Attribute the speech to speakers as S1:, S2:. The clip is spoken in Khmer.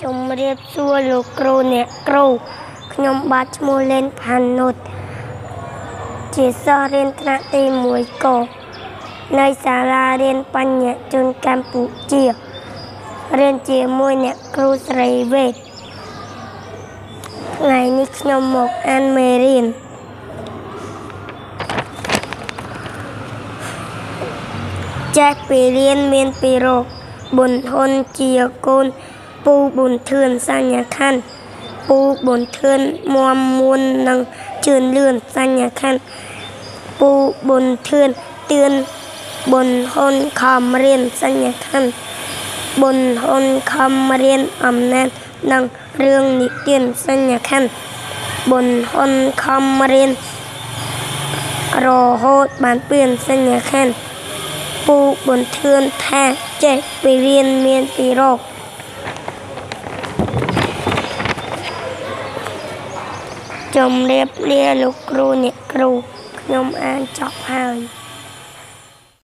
S1: ជំរាបសួរលោកគ្រូអ្នកគ្រូខ្ញុំបាទឈ្មោះលេនផានុតជាសិស្សរៀនថ្នាក់ទី1កនៃសាលារៀនបញ្ញជនកម្ពុជារៀនជាមួយអ្នកគ្រូស្រីវេតថ្ងៃនេះខ្ញុំមកអានមេរៀនចេះពីរៀនមានពីរោគប៊ុនហ៊ុនជាកូនពូប៊ុនធឿនសញ្ញាខណ្ឌពូប៊ុនធឿនមមមួននិងជឿនលឿនសញ្ញាខណ្ឌពូប៊ុនធឿនទឿនប៊ុនហ៊ុនខំរៀនសញ្ញាខណ្ឌប៊ុនហ៊ុនខំរៀនអំណាចនិងរឿងនិទានសញ្ញាខណ្ឌប៊ុនហ៊ុនខំរៀនរហូតបានពៀនសញ្ញាខណ្ឌពូប៊ុនធឿនថាចេះពីរៀនមានពីរោគជំរាបលាលោកគ្រូអ្នកគ្រូខ្ញុំអានចប់ហើយ។